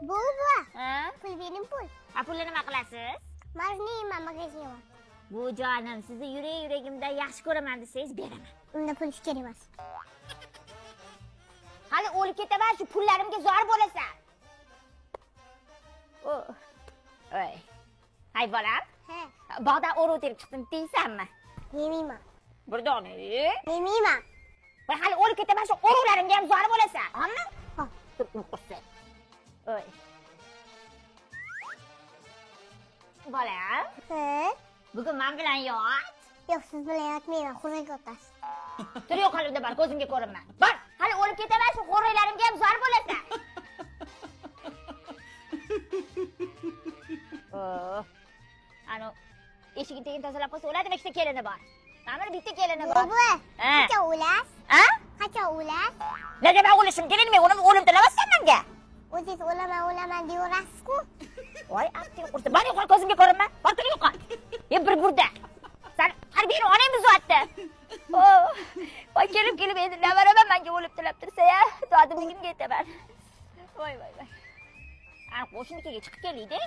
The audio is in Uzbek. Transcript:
Buva. Ha? Pul bering, pul. A pulni nima qilasiz? Marni yeyman, magazinga borib. Bu jonim, sizni yuragimda yaxshi ko'raman desangiz beraman. Unda pul kerak emas. Hali o'lib ketaman, shu pullarimga zor bo'lasan. Oy. Hay bolam. Ha. Bog'dan o'rib terib chiqdim, deysanmi? Yemayman. Bir dona. Yemayman. Voy, hali o'lib ketaman, shu o'ruvlarimga ham zor bo'lasan. Hamma? Ha. Tur, qursin. Oy. Bolam. Ha. Bugun men bilan yot. Yo'q, siz bilan yotmayman, xo'rak otasiz. Tur, yo'q, hali unda bor, ko'zimga ko'rinma. Bor, hali o'lib ketaman, shu xo'raklarimga ham zor bo'lasan. Oh. Ano, eshigini tagini tozalab qo'ysa bo'ladimi? Ikkita kelini bor. Mana buni bitta kelini bor. Buva, Ha. qachon o'lasiz? Ha? Qachon o'lasiz? Nega men o'lishim kerak? Men o'lim tilamassan menga. O'zingiz o'laman, o'laman deyaverasiz-ku. Voy, apting qursin. Bor, yo'qol, ko'zimga ko'rinma. Bor, tur, yo'qol. E, bir burda. San tarbiyani onang buzyapti. Oh, voy, kelib kelib endi navaraman menga o'lib tilab tursa-ya, dodimni kimga aytaman? Voy, voy, voy. Ana qo'shnikiga chiqib kelaydi.